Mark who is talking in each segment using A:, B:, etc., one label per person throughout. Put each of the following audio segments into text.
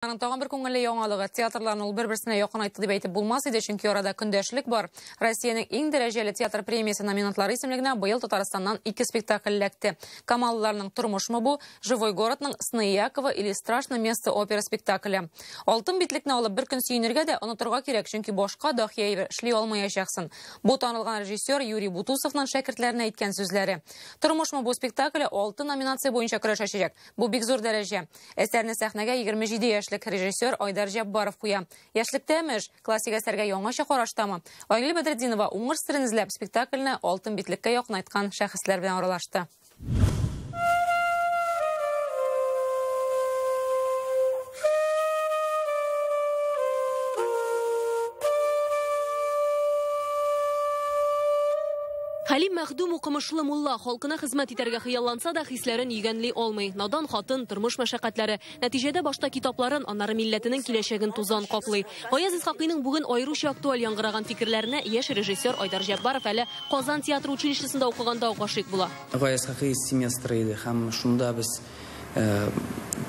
A: Аның тагын бер күңелле яңалыгы театрларны ул бер-берсенә якынайтты дип әйтеп булмас иде, чөнки арада көндәшлек бар. Россиянең иң дәрәҗәле театр премиясе номинантлары исемлегенә быел Татарстаннан 2 спектакль эләкте. Камаллыларның «Тормышмы бу?», «Живой городның» «Сны Иакова» или «Страшное место» опера спектакле. Алтын битлекне алып бер көн сөенергә дә онытырга кирәк, чөнки башка дахи әйбер эшли алмаячаксың. Бу танылган режиссер Юрий Бутусовның шәкертләренә әйткән сүзләре. «Тормышмы бу» спектакле 6 номинация буенча көрәшәчәк. Бу бик зур дәрәҗә. Әсәрне сәхнәгә 27 яшьлек режиссер Айдар Җаббаров куя. Яшьлектә әмеш, классик әсәргә яңача караштамы? Айгөл Бәдретдинова уңыш серен эзләп спектакльне алтын битлеккә якынайткан шәхесләр белән аралашты.
B: Хәлим Мәхдүм укымышлы мулла халкына хезмәт итәргә хыялланса да хисләрен йөгәнли алмый. Надан хатын, тормыш мәшәкатьләре. Нәтиҗәдә башта китапларын, аннары милләтенең киләчәген тузан каплый. Гаяз Исхакыйның бүген аеруча актуаль яңгыраган фикерләренә яшь режиссер Айдар Җаббаров әле Казан театр училищесында укыганда ук гашыйк була.
C: Гаяз Исхакый семестры иде һәм шунда без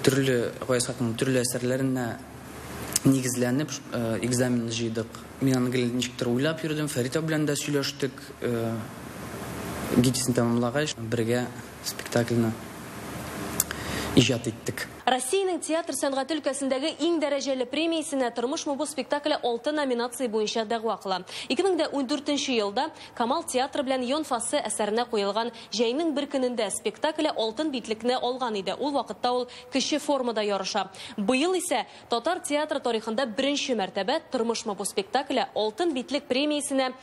C: төрле Гаяз Исхакыйның төрле әсәрләренә нигезләнеп экзаменны җыйдык. Мин аны гел ничектер уйлап йөрдем, Фәрит белән дә сөйләштек. ГИТИСны тәмамлагач, бергә спектакльне иҗат иттек.
B: Россиянең театр сәнгате өлкәсендәге иң дәрәҗәле премиясенә «Тормышмы бу» спектакле 6 номинация буенча дәгъва кыла. 2014 елда Камал театры белән Йон Фассе әсәренә куелган «Җәйнең бер көнендә» спектакле алтын битлекне алган иде. Ул вакытта ул кече формада ярыша. Быел исә татар театры тарихында беренче мәртәбә «Тормышмы бу» спектакле алтын битлек премиясенә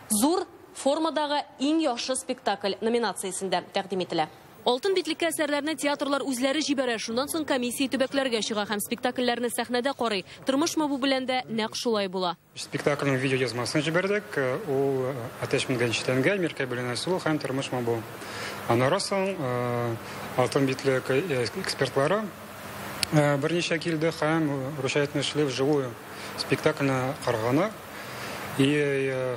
B: зур формадагы иң яхшы спектакль номинациясендә тәкъдим ителә. Алтын битлеккә әсәрләрне театрлар үзләре җибәрә. Шуннан соң комиссия төбәкләргә чыга һәм спектакльләрне сәхнәдә карый. «Тормышмы бу» белән дә нәкъ шулай була.
D: Спектакльнең видео язмасын җибәрдек. Ул «Әтәч менгән читәнгә», «Миркәй белән Айсылу» һәм «Тормышмы бу». Аннары соң алтын битлек экспертлары берничә килде һәм русча әйтмешли вживую спектакльне караганы. И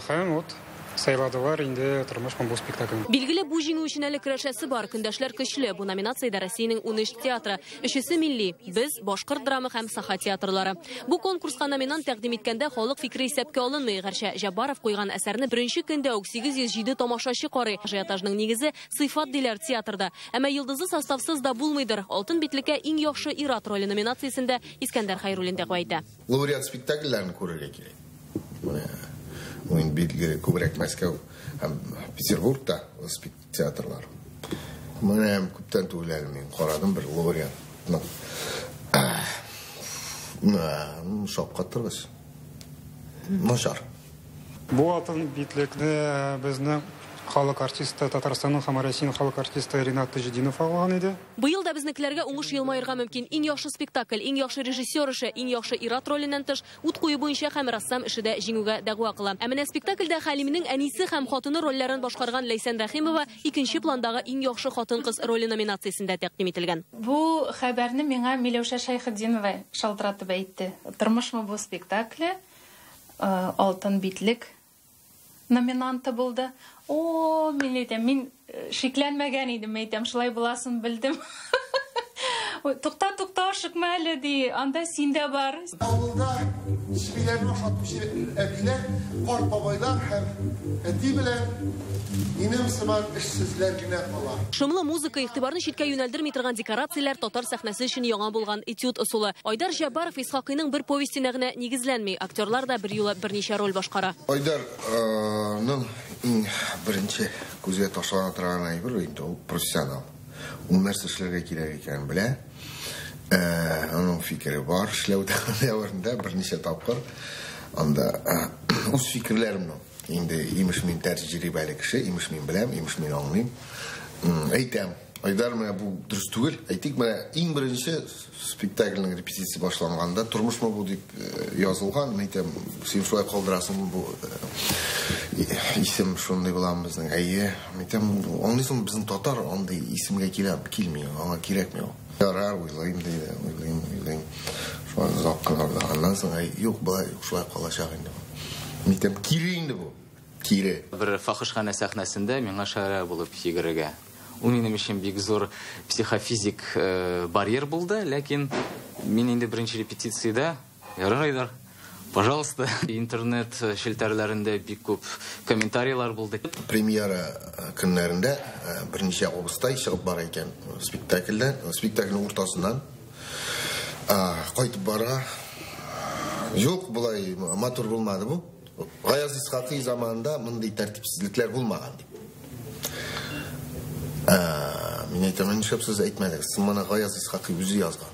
D: һәм вот сайладылар инде «Тормышмы бу» спектаклен.
B: Билгеле, бу җиңү өчен әле көрәшәсе бар. Көндәшләр көчле. Бу номинациядә Россиянең 13 театры, өчесе милли, без, башкорт драма һәм саха театрлары. Бу конкурска номинант тәкъдим иткәндә халык фикере исәпкә алынмый. Гәрчә Җаббаров куйган әсәрне беренче көндә үк 807 тамашачы карый. Ажиотажның нигезе сыйфат диләр театрда. Әмма йолдызы составсыз да булмыйдыр. Алтын битлеккә иң яхшы ир-ат роле номинациясендә Искәндәр Хәйруллин дәгъва итә.
E: Лауреат спектакльләрен күрергә кирәк. Уен билгеле күбрәк Мәскәү һәм Петербургта театрлар. Менә күптән түгел әле мин карадым бер лауреатны. Шаккатыргыч. Начар.
D: Бу алтын битлекне безнең халык артисты, Татарстанның һәм Россиянең халык артисты Ринат Таҗетдинов алган иде.
B: Быел да безнекеләргә уңыш елмаерга мөмкин. Иң яхшы спектакль, иң яхшы режиссер эше, иң яхшы ир-ат роленнән тыш, ут кую буенча һәм рәссам эше дә җиңүгә дәгъва кыла. Ә менә спектакльдә Хәлимнең әнисе һәм хатыны рольләрен башкарган Ләйсән Рәхимова икенче пландагы иң яхшы хатын-кыз роле номинациясендә тәкъдим ителгән.
F: Бу хәбәрне миңа Миләүшә Шәйхетдинова шалтыратып әйтте. «Тормышмы бу» спектакле алтын битлек номинанты булды. О, мин әйтәм, мин шикләнмәгән идем, әйтәм, шулай буласын белдем. Тукта, тукта, ашыкма әле, ди, анда син дә бар.
G: Авылда чебиләрне ашатучы әбиләр, карт бабайлар һәм әти белән минем сыман эшсезләр генә кала.
B: Шомлы музыка, игътибарны читкә юнәлдерми торган декорацияләр татар сәхнәсе өчен яңа булган этюд ысулы. Айдар Җаббаров Исхакыйның бер повестенә генә нигезләнми. Актерлар да берьюлы берничә роль башкара.
E: Айдарның иң беренче күзгә ташлана торган әйбер инде ул профессионал. Ул нәрсә эшләргә кирәк икәнен белә. Аның фикере бар, эшләү дәверендә берничә тапкыр анда үз фикерләремне инде имеш мин тәҗрибәле кеше, имеш мин беләм, имеш мин аңлыйм. Әйтәм, Айдар, менә бу дөрес түгел. Әйтик, менә иң беренче спектакльнең репетиция башланганда «Тормышмы бу» дип язылган, мин әйтәм, син шулай калдырасың бу исем шундый буламы безнең? Әйе, мин әйтәм, аңлыйсың, безнең татар андый исемгә килә, килми, аңа кирәкми ул. Ярар, уйлыйм диде, уйлыйм, уйлыйм. Шулай озак кына уйлаганнан соң, әй, юк, болай юк, шулай калачак инде бу. Мин әйтәм, кире инде бу, кире.
H: Бер фахишханә сәхнәсендә миңа шәрә булып йөгерергә. Ул минем өчен бик зур психофизик барьер булды, ләкин мин инде беренче репетициядә, ярар, Айдар, пожалуйста, интернет челтәрләрендә бик күп комментарийлар булды.
E: Премьера көннәрендә берничә абыстай чыгып бара икән спектакльдән, спектакльнең уртасыннан кайтып бара. Юк, болай матур булмады бу. Гаяз Исхакый заманында мондый тәртипсезлекләр булмаган дип. Мин әйтәм, нишләп сез әйтмәдегез? Моны Гаяз Исхакый үзе язган.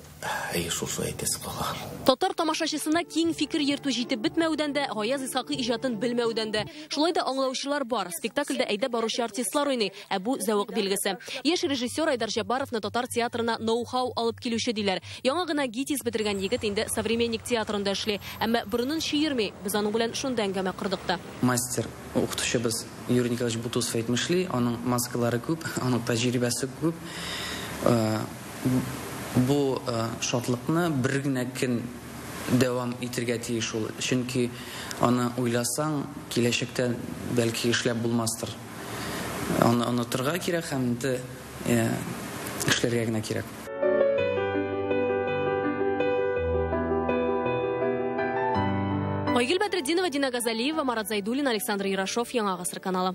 E: Әйе, шул шулай әйтәсе калган.
B: Татар тамашачысына киң фикер йөртү җитеп бетмәүдән дә, Гаяз Исхакый иҗатын белмәүдән дә. Шулай да аңлаучылар бар. Спектакльдә әйдәп баручы артистлар уйный, ә бу зәвык билгесе. Яшь режиссер Айдар Җаббаровны татар театрына ноу-хау алып килүче диләр. Яңа гына ГИТИС бетергән егет инде Современник театрында эшли. Әмма борынын чөерми. Без аның белән шунда әңгәмә кордык та.
C: Мастер, укытучыбыз Юрий Николаевич Бутусов әйтмешли, аның маскалары күп, аның тәҗрибәсе күп. Бу шатлыкны бер генә көн дәвам итергә тиеш ул. Чөнки аны уйласаң, киләчәктә бәлки эшләп булмастыр. Аны онытырга кирәк һәм инде эшләргә генә кирәк.
B: Айгөл Бәдретдинова, Дина Газалиева, Марат Зайдуллин, Александр Ярошов, Яңа Гасыр каналы.